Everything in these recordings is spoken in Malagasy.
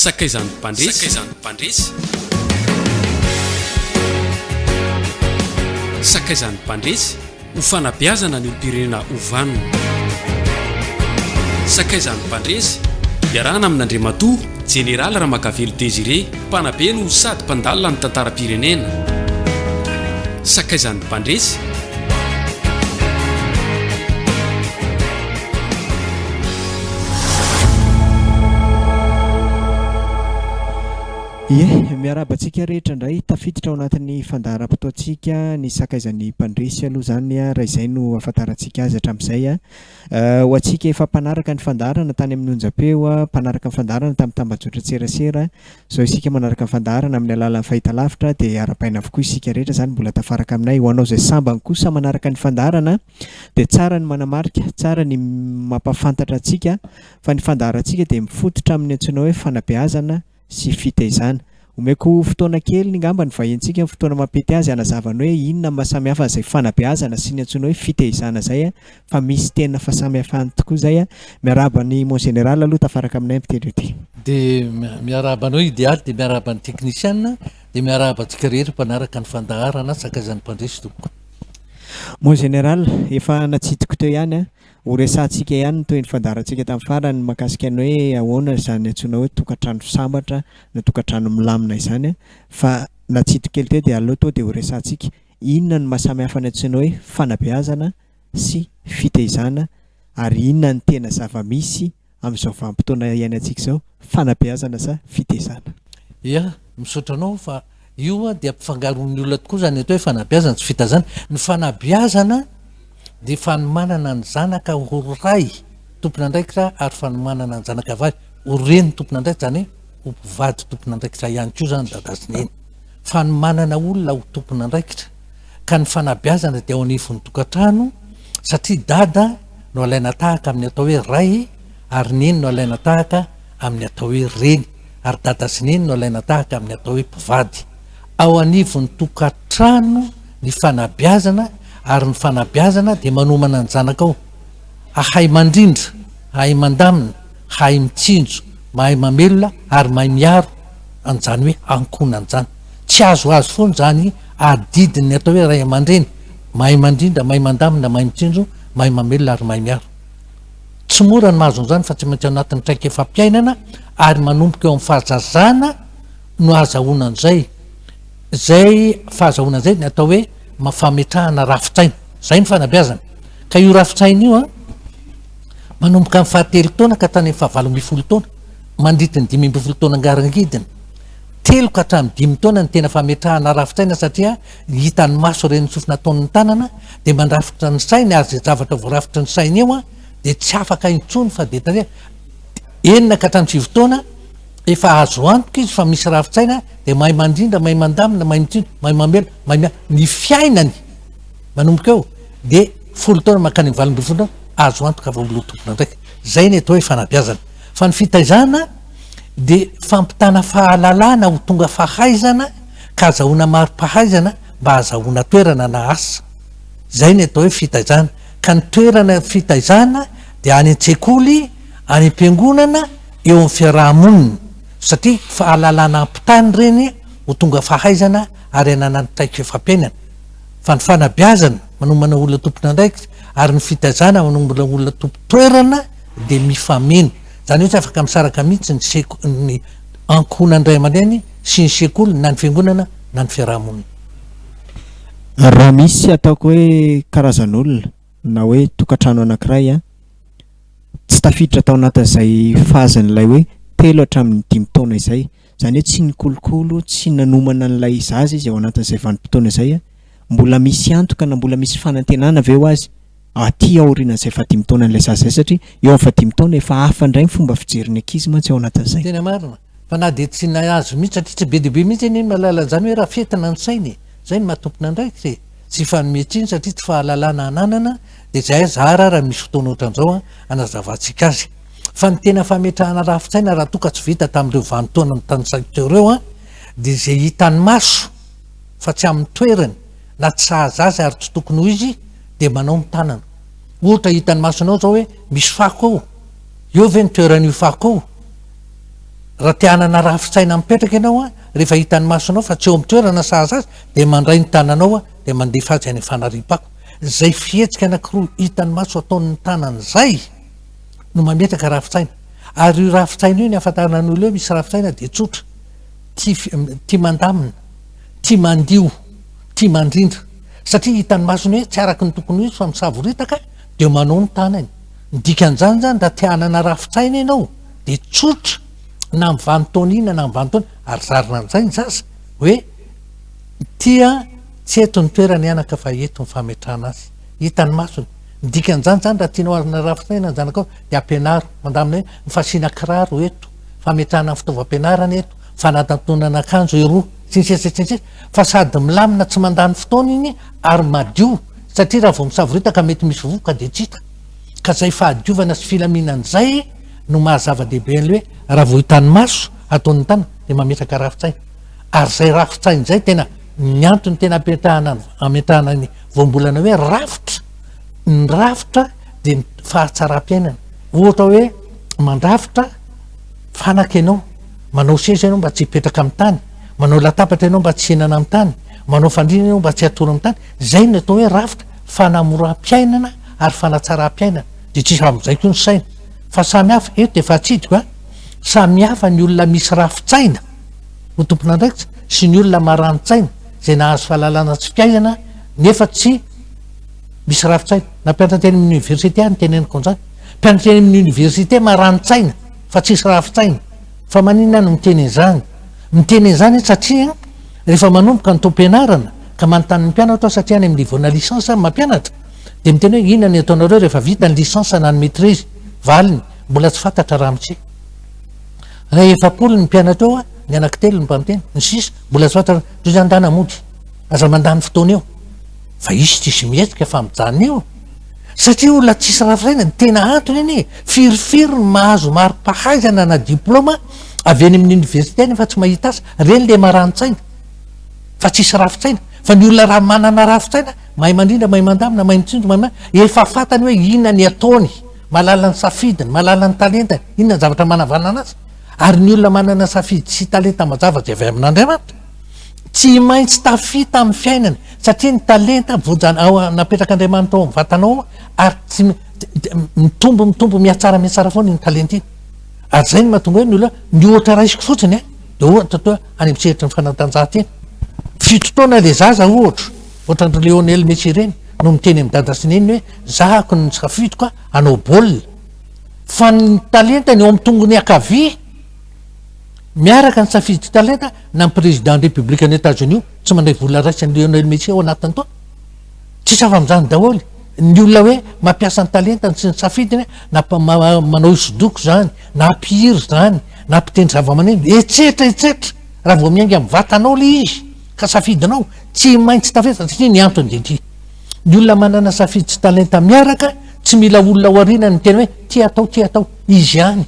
Sakaizan'ny mpandresy. Sakaizan'ny mpandresy. Sakaizan'ny mpandresy ho fanabeazana ny olom-pirenena ho vanona. Sakaizan'ny mpandresy, iarahana amin'Andriamatoa Jeneraly Ramakavelo Désiré, mpanabe no sady mpandalina ny tantaram-pirenena. Sakaizan'ny mpandresy. Ie, miarahaba antsika rehetra indray, tafiditra ao anatin'ny fandaharam-potoantsika ny sakaizan'ny mpandresy aloha izany raha izay no ahafantarantsika azy hatramin'izay. Ho antsika efa mpanaraka ny fandaharana tany amin'ny onjam-peo, mpanaraka ny fandaharana tamin'ny tambajotran-tserasera, izao isika manaraka ny fandaharana amin'ny alalan'ny fahitalavitra dia arahabaina avokoa isika rehetra izany mbola tafaraka aminay. Ho anao izay sambany kosa manaraka ny fandaharana dia tsara ny manamarika, tsara ny mampahafantatra antsika fa ny fandaharantsika dia mifototra amin'ny antsoina hoe fanabeazana sy fitaizana. Omeko fotoana kely ngamba ny vahintsika ny fotoana mampety azy hanazavany hoe inona ny mahasamihafa an'izay fanabeazana sy ny antsoina hoe fitaizana izay fa misy tena fahasamihafany tokoa izay. Miarahaba an'i Mon Général aloha tafaraka aminay mpitendry ity. Dia miarahaba anao Idealy, dia miarahaba ny teknisiana, dia miarahaba antsika rehetra mpanaraka ny fandaharana Sakaizan'ny Mpandresy tompoko. Mon Général, efa natsidiko teo ihany an, Ho resahantsika ihany ny tohin'ny fandaharantsika tamin'ny farany mahakasika ny hoe ahoana izany antsoina hoe tokantrano sambatra na tokantrano milamina izany fa natsidiko kely teo dia aleo tonga dia ho resahantsika inona no maha samy hafa ny antsoina hoe fanabeazana sy fitaizana ary inona no tena zava-misy amin'izao vanim-potoana iainantsika izao, fanabeazana sa fitaizana? Ia, misaotra anao fa io dia ampifangaroan'ny olona tokoa izany atao hoe fanabeazana sy fitaizana. Ny fanabeazana dia fanomanana ny zanaka ho ray tompon'andraikitra ary fanomanana ny zanaka vavy ho reny tompon'andraikitra, izany hoe ho mpivady tompon'andraikitra ihany koa izany dada sy neny. Fanomanana olona ho tompon'andraikitra ka ny fanabeazana dia ao anivon'ny tokantrano satria dada no alaina tahaka amin'ny atao hoe ray ary neny no alaina tahaka amin'ny atao hoe reny ary dada sy neny no alaina tahaka amin'ny atao hoe mpivady. Ao anivon'ny tokantrano ny fanabeazana ary ny fanabeazana dia manomana ny zanakao hahay mandrindra, hahay mandamina, hahay mitsinjo, mahay mamelona ary mahay miaro an'izany hoe ankohonana izany. Tsy azoazo foana izany adidin'ny atao hoe ray aman-dreny, mahay mandrindra, mahay mandamina, mahay mitsinjo, mahay mamelona ary mahay miaro. Tsy mora ny mahazo an'izany fa tsy maintsy anatin'ny traikefam-piainana ary manomboka eo amin'ny fahazazana no ahazahoana an'izay. Izay fahazahoana izay ny atao hoe fametrahana rafi-tsaina. Izay ny fanabeazana. Ka io rafi-tsaina io an, manomboka amin'ny fahatelo taona ka hatrany amin'ny fahavalo ambinifolo taona, mandritry ny 15 taona ngarangidina. Telo ka hatramin'ny dimy taona ny tena fametrahana rafi-tsaina satria ny hitan'ny maso ren'ny sofina ataon'ny tanana dia mandrafitra ny sainy ary izay zavatra voarafitry ny sainy eo dia tsy afaka intsony fa dia tarea enina ka hatramin'ny sivy taona efa azo antoka izy fa misy rafi-tsaina dia mahay mandrindra, mahay mandamina, mahay mitsinjo, mahay mamela, mahay mia ny fiainany manomboka eo dia folo taona mankany amin'ny 18 taona azo antoka fa olona tompon'andraikitra. Izay ny atao hoe fanabeazana. Fa ny fitaizana dia fampitana fahalalana ho tonga fahaizana ka azahoana mari-pahaizana mba ahazahoana toerana na asa. Izay ny atao hoe fitaizana. Ka ny toerana fitaizana dia any an-tsekoly, any am-piangonana, eo amin'ny fiaraha-monina. Satria fahalalana ampitana ireny ho tonga fahaizana ary ananany traikefam-piainana. Fa ny fanabeazana manomana olona tompon'andraikitra ary ny fitaizana manomana olona tompon-toerana dia mifameno. Izany hoe tsy afaka misaraka mihitsy ny seko- ny ankohonan'ny ray aman-dreny sy ny sekoly na ny fiangonana na ny fiaraha-monina. Raha misy ataoko hoe karazan'olona na hoe tokantrano anankiray an, tsy tafiditra tao anatin'izay phase-n'ilay hoe telo hatramin'ny dimy taona izay, izany hoe tsy nikolokolo, tsy nanomana an'ilay zaza izy ao anatin'izay vanim-potoana izay an, mbola misy antoka na mbola misy fanantenana ve ho azy aty aorianan'izay fahadimy taonan'ilay zaza izay satria eo amin'ny fahadimy taona efa hafa indray ny fomba fijerin'ny ankizy mantsy ao anatin'izay. Tena marina, fa na dia tsy nahazo mihitsy satria tsy be dia be mihitsy anie ny mahalala an'izany hoe rafetina ny saina e, izay no maha tompon'andraikitra e, tsy hifanome tsiny satria tsy fahalalana ananana dia izay zara raha misy fotoana ohatran'izao hanazavantsika azy. Fa ny tena fametrahana rafi-tsaina raha toa ka tsy vita tamin'ireo vanin-taona notanisaiko teo ireo an, dia izay hitan'ny maso fa tsy amin'ny toerany na tsy sahaza azy ary tsy tokony ho izy dia manao ny tanana. Ohatra hitan'ny masonao izao hoe misy fako ao, eo ve ny toeran'io fako io? Raha te hanana rafi-tsaina mipetraka ianao, rehefa hitan'ny masonao fa tsy eo amin'ny toerana sahaza azy, dia mandray ny tananao dia mandefa azy any amin'ny fanariam-pako. Izay fihetsika anankiroa hitan'ny maso ataon'ny tanana izay no mametraka rafi-tsaina. Ary io rafi-tsaina io, ny ahafantarana ny olona hoe misy rafi-tsaina dia tsotra, tia tia mandamina, tia mandio, tia mandrindra. Satria hitan'ny masony hoe tsy araka ny tokony ho izy fa misavoritaka dia manao ny tanany. Ny dikan'izany izany raha te hanana rafi-tsaina ianao dia tsotra na amin'ny vanin-taona inona na amin'ny vanin-taona ary zarina amin'izay ny zaza hoe ity an tsy eto ny toerany anaka fa eto ny fametrahana azy. Hitan'ny masony. Ny dikan'izany izany raha tianao hanana rafi-tsaina ny zanakao dia ampianaro mandamina hoe ny fasiana kiraro eto, fametrahana ny fitaovam-pianarana eto, fanatantonana akanjo eroa, sy ny sisa sy ny sisa fa sady milamina tsy mandany fotoana iny ary madio satria raha vao misavoritaka mety misy vovoka dia tsy hita. Ka zay fahadiovana sy filaminana izay no maha zava-dehibe an'ilay hoe raha vao hitan'ny maso ataon'ny tanana dia mametraka rafi-tsaina. Ary izay rafi-tsaina izay tena ny antony tena apetrahana ametrahana ny voambolana hoe rafitra, ny rafitra dia ny fahatsaram-piainana. Ohatra hoe mandrafitra fanaka ianao, manao seza ianao mba tsy hipetraka amin'ny tany, manao latabatra ianao mba tsy hihinana amin'ny tany, manao fandriana ianao mba tsy hatory amin'ny tany, izay no atao hoe rafitra, fanamoram-piainana ary fanatsaram-piainana. Dia tsisy amin'izay koa ny saina. Fa samy hafa, eto dia efa atsidiko a, samy hafa ny olona misy rafi-tsaina ho tompon'andraikitra sy ny olona marani-tsaina izay nahazo fahalalana sy fiainana nefa tsy misy rafi-tsaina. Na mpianatra teny amin'ny université aho no teneniko an'izany. Mpianatra teny amin'ny université marani-tsaina fa tsisy rafi-tsaina. Fa maninona aho no miteny an'izany? Miteny an'izany aho satria rehefa manomboka ny taom-pianarana ka manontany ny mpianatra aho satria any amin'ny niveau-na licence aho no mampianatra dia miteny hoe inona ny ataonareo rehefa vita ny licence na ny maitrise? Valiny, mbola tsy fantatra ramose. Raha 40 ny mpianatra eo, ny anankitelo no mba miteny, ny sisa mbola tsy fantatra, toy izany ndana mody, aza mandany fotoana eo. Fa izy tsisy mihetsika fa mijanona eo. Satria olona tsisy rafisaina, ny tena antony anie, firifiry ny mahazo mari-pahaizana na diploma avy eny amin'ny université nefa tsy mahita asa, ireny le marani-tsaina fa tsisy rafi-tsaina. Fa ny olona raha manana rafi-tsaina, mahay mandrindra, mahay mandamina, mahay mitsinjo, mahay efa fantany hoe inona ny ataony, mahalala ny safidiny, mahalala ny talentany, inona ny zavatra manavanana azy. Ary ny olona manana safidy sy talenta mazava dia avy amin'Andriamanitra. Tsy maintsy tafita amin'ny fiainany satria ny talenta voajan- ao napetrak'Andriamanitra ao amin'ny vatanao ao ary tsy mitombo mitombo mihatsara mihatsara foana iny talenta iny. Ary izay no mahatonga hoe ny olona, ny ohatra raisiko fotsiny a, dia ohatra toa any amin'ny sehatry ny fanatanjahantena. Fito taona ilay zaza ohatra, ohatran'ry Lionel Messi ireny no miteny amin'i dada sy neny hoe zahako ny safidiko hanao baolina. Fa ny talentany eo amin'ny tongony ankavia miaraka ny safidy talenta na ny président ny république ny Etats-Unis io tsy mandray vola raisin'i Lionel Messi ao anatin'ny taona. Tsisy hafa amin'izany daholo. Ny olona hoe mampiasa ny talentany sy ny safidiny na manao hosodoko izany, na mpihira izany, na mpitendry zavamaneno, etsetra etsetra. Raha vao miainga amin'ny vatanao ilay izy ka safidinao, tsy maintsy tafita satria ny antony dia ity. Ny olona manana safidy sy talenta miaraka, tsy mila olona ao aorianany miteny hoe ty atao, ty atao. Izy ihany.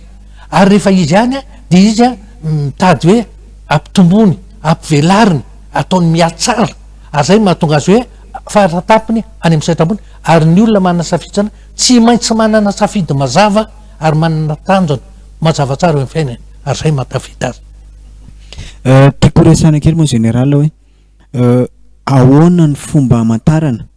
Ary rehefa izy ihany dia izy mitady hoe ampitombony, ampivelariny, ataony mihatsara. Ary izay no mahatonga azy hoe faratapony any amin'ny sehatra ambony. Ary ny olona manana safidy tsara, tsy maintsy manana safidy mazava ary manana tanjona mazava tsara eo amin'ny fiainany. Ary izay no mahatafita azy. Tiako horesahina kely moa Général hoe ahoana ny fomba hamantarana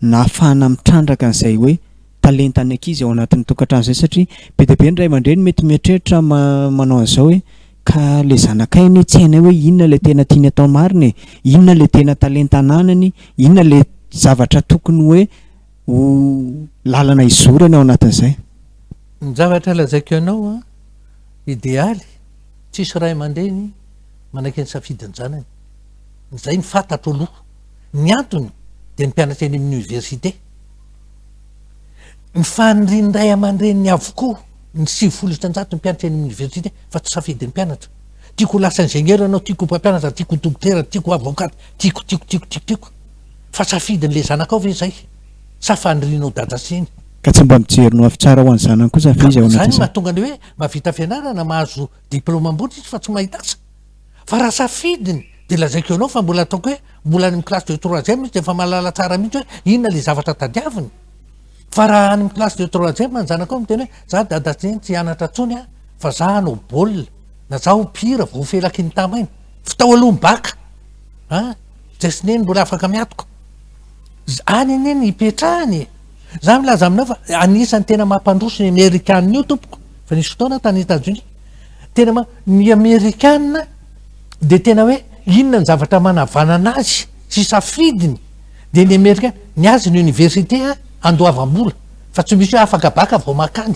na ahafahana mitrandraka an'izay hoe talentan'ny ankizy ao anatin'ny tokantrano izay satria be dia be ny ray aman-dreny mety mieritreritra manao an'izao hoe ka ilay zanakay anie tsy hainay hoe inona ilay tena tiany atao marina e, inona ilay tena talenta ananany, inona ilay zavatra tokony hoe ho lalana hizorany ao anatin'izay. Ny zavatra lazaiko anao an, idealy, tsisy ray aman-dreny manaiky ny safidin-janany. Izay no fantatro aloha. Ny antony dia ny mpianatra eny amin'ny université. Ny fanirian'ny ray aman-dreniny avokoa ny 90% ny mpianatra eny amin'ny université fa tsy safidin'ny mpianatra. Tiako ho lasa ingénieur ianao, tiako ho mpampianatra, tiako ho dokotera, tiako ho avocat, tiako, tiako, tiako, tiako, tiako. Fa safidin'ilay zanakao ve izay? Sa fanirianao dada sy neny? Ka tsy mba mijery ny ho avy tsara ho an'ny zanany kosa ve izy ao Izany no anatin'izany? mahatonga ny hoe mahavita fianarana, mahazo diplôme ambony izy fa tsy mahita asa. Fa raha safidiny dia lazaiko anao fa mbola ataoko hoe mbola any amin'ny classe de troisième izy dia efa mahalala tsara mihitsy hoe inona ilay zavatra tadiaviny. Fa raha any amin'ny classe de troisième ny zanakao miteny hoe za dada sy neny tsy hianatra intsony aho fa za hanao baolina. Na zaho mpihira vao felaky ny tamaina. Fitao aloha ny baka. A! Zay sy neny mbola afaka miatoka. Any anie ny ipetrahany e! Za milaza aminao fa anisan'ny tena mampandroso ny amerikana io tompoko. Fa nisy fotoana aho tany Etats-Unis. Tena ma- ny amerikana dia tena hoe inona ny zavatra manavanana azy sy safidiny dia ny amerikana, ny azy ny université andoavam-bola fa tsy misy hoe afaka baka vao makany.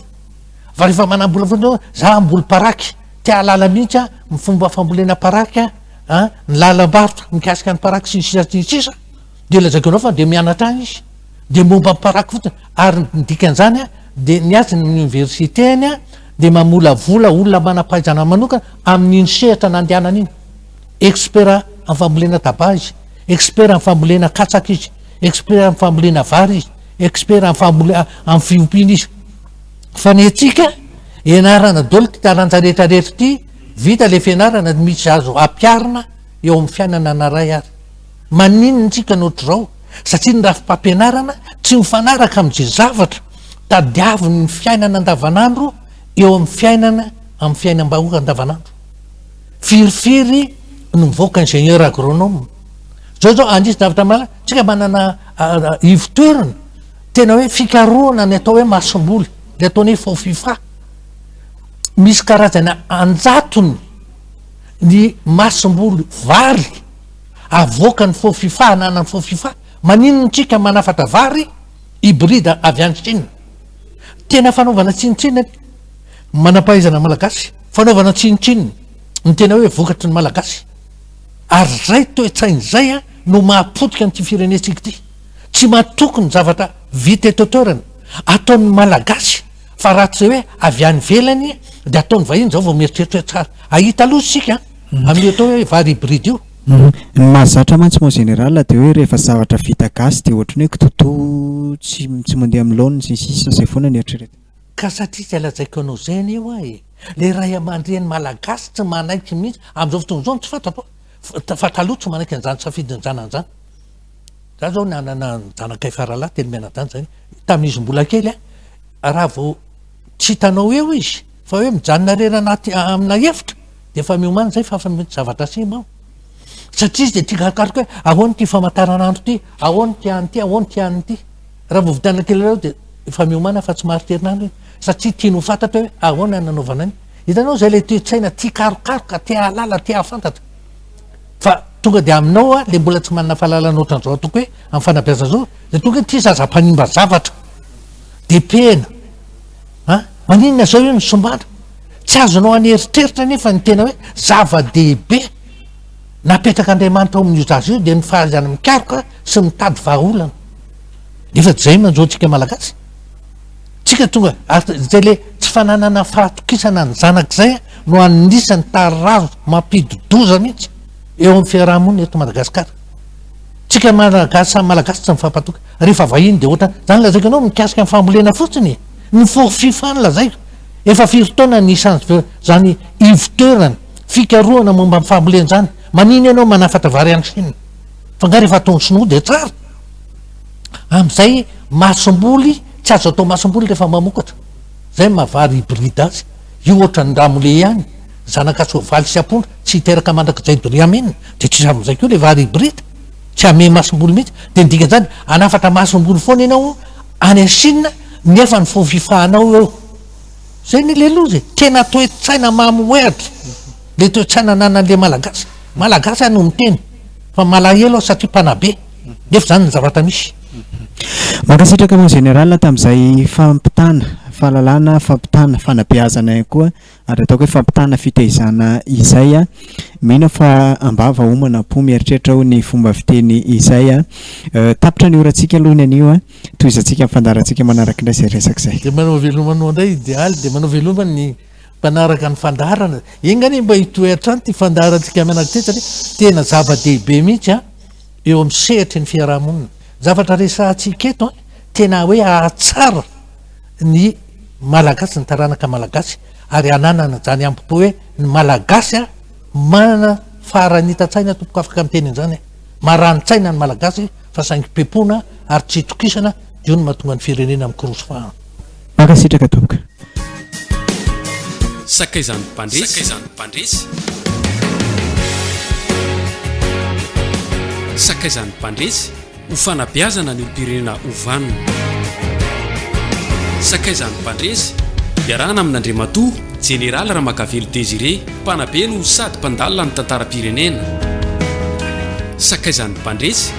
Fa rehefa manam-bola fotsiny ianao, za hamboly paraky, te hahalala mihitsy aho ny fomba fambolena paraky an, ny lalam-barotra mikasika ny paraky sy ny sisa sy ny sisa, dia lazaiko anao fa dia mianatra any izy, dia momba ny paraky fotsiny, ary ny dikan'izany an, dia ny azy ny oniversite-ny an, dia mamolavola olona manam-pahaizana manokana amin'iny sehatra nandehanany iny, expert amin'ny fambolena tabac izy, expert amin'ny fambolena katsaka izy, expert amin'ny fambolena vary izy, expert amin'ny fambolena amin'ny fiompiana izy. Fa ny antsika, ianarana daholo ity taranja rehetra rehetra ity, vita le fianarana dia misy azo ampiharina eo amin'ny fiainana anaray ary. Maninona tsika no ohatr'izao? Satria ny rafi-pampianarana tsy mifanaraka amin'izay zavatra tadiavin'ny fiainana andavanandro eo amin'ny fiainana amin'ny fiainam-bahoaka andavanandro. Firifiry no mivoaka ingénieur agronome. Zao zao anisy zavatra malala, tsika manana ivotoerana Tena hoe fikarohana ny atao hoe masomboly, ilay ataony hoe FOFIFA. Misy karazana an-jatony ny masomboly vary avoakan'ny FOFIFA, ananan'ny FOFIFA. Maninona isika manafatra vary hybride avy any Chine? Tena fanaovana tsinontsinona ny manam-pahaizana malagasy, fanaovana tsinontsinona ny tena hoe vokatry ny malagasy. Ary izay toe-tsaina izay no mahapotika an'ity firenentsika ity. Tsy matoky ny zavatra vita eto an-toerana, ataon'ny Malagasy fa raha tsy hoe avy any ivelany dia ataon'ny vahiny izao vao mieritreritra hoe tsara. Hahita loza isika amin'io atao hoe vary hybride io. Ny mahazatra mantsy mon général dia hoe rehefa zavatra vita gasy dia ohatran'ny hoe kitotoa tsy tsy mandeha amin'ny laoniny sy ny sisa izay foana ny eritreretina. Ka satria izay lazaiko anao izay anie hoa e, le ray aman-dreny malagasy tsy manaiky mihitsy, amin'izao fotoana izao no tsy fantako fa taloha tsy manaiky an'izany safidin'ny zanany izany. Za zao nanana ny zanakay faralahy telo mianadahy zay, tamin'izy mbola kely a, raha vao tsy hitanao eo izy fa hoe mijanona irery anaty amina efitra de efa miomana zay fa efa misy zavatra simba ao. Satria izy de tia karokaroka hoe ahoana ity famantaranandro ity, ahoana ity any ity, ahoana ity any ity. Raha vao vitanina kely eo de efa miomana fa tsy maharitra herinandro iny satria tiany ho fantatra hoe ahoana ny nanaovana an'iny. Hitanao zay le toe-tsaina tia karokaroka, te hahalala, te hahafantatra. Fa tonga dia aminao a, le mbola tsy manana fahalalana ohatran'izao ataoko hoe amin'ny fanabeazana zao, de tonga hoe ity zaza mpanimba zavatra, de pehina a, maninona zao io no sombana? Tsy azonao an'eritreritra anefa ny tena hoe zava-dehibe napetrak'Andriamanitra ao amin'io zaza io dia ny fahaizana mikaroka sy mitady vahaolana. Nefa tsy zay manjo antsika Malagasy. Tsika tonga ary zay le tsy fananana fahatokisana ny zanaka zay no anisany tarazo mampidi-doza mihitsy eo amin'ny fiaraha-monina eto Madagasikara. Tsika Malagasy samy Malagasy tsy mifampatoky. Rehefa vahiny dia ohatran zany lazaiko anao mikasika ny fambolena fotsiny e. Ny forfifa no lazaiko. Efa firy taona ny isan'ny zany ivotoerana fikarohana momba ny fambolena zany. Manino ianao manafatra vary any Chine? Fa nga rehefa ataon'ny sinoa dia tsara? Amin'izay masomboly tsy azo atao masomboly rehefa mamokatra. Zay ny maha vary hybride azy. Io ohatran'ny ramole ihany, zanaka soavaly sy ampondra tsy hiteraka mandrakizay doria amena. Dia tsisy amin'izay koa ilay vary hybride. Tsy hamehy masomboly mihitsy. Dia ny dikan'izany hanafatra masomboly foana ianao any Chine nefa ny fo fifahanao eo. Zay anie le loza e. Tena toe-tsaina mamohehatra le toe-tsaina ananan'le Malagasy. Malagasy aho no miteny fa malahelo aho satria mpanabe nefa izany ny zavatra misy. Mankasitraka mon général tamin'izay fampitana fahalalana, fampitana fanabeazana ihany koa ary ataoko hoe fampitana fitaizana izay a. Mino aho fa ambava homana am-po mieritreritra hoy ny fomba fiteny izay a. Tapitra ny orantsika aloha ny anio a. Tohizantsika amin'ny fandaharantsika manaraka indray izay resaka izay. Dia manao veloma anao indray Idealy, dia manao veloma ny mpanaraka ny fandaharana. Enga anie mba hitohy hatrany ity fandaharantsika mianaka ity satria tena zava-dehibe mihitsy an, eo amin'ny sehatry ny fiaraha-monina. Ny zavatra resahantsika eto an, tena hoe hahatsara ny Malagasy, ny taranaka Malagasy ary hananana izany ambo-po hoe ny Malagasy an, manana faharanitan-tsaina tompoko afaka miteny an'izany aho. Marani-tsaina ny Malagasy fa saingy pepona ary tsy itokisana dia io no mahatonga ny firenena mikorosy fahana. Mankasitraka tompoko. Sakaizan'ny mpandresy. Sakaizan'ny mpandresy. Sakaizan'ny mpandresy ho fanabeazana ny olom-pirenena ho vanona. Sakaizan'ny mpandresy, iarahana amin'Andriamatoa Jeneraly Ramakavelo Désiré, mpanabe no sady mpandalina ny tantaram-pirenena. Sakaizan'ny mpandresy.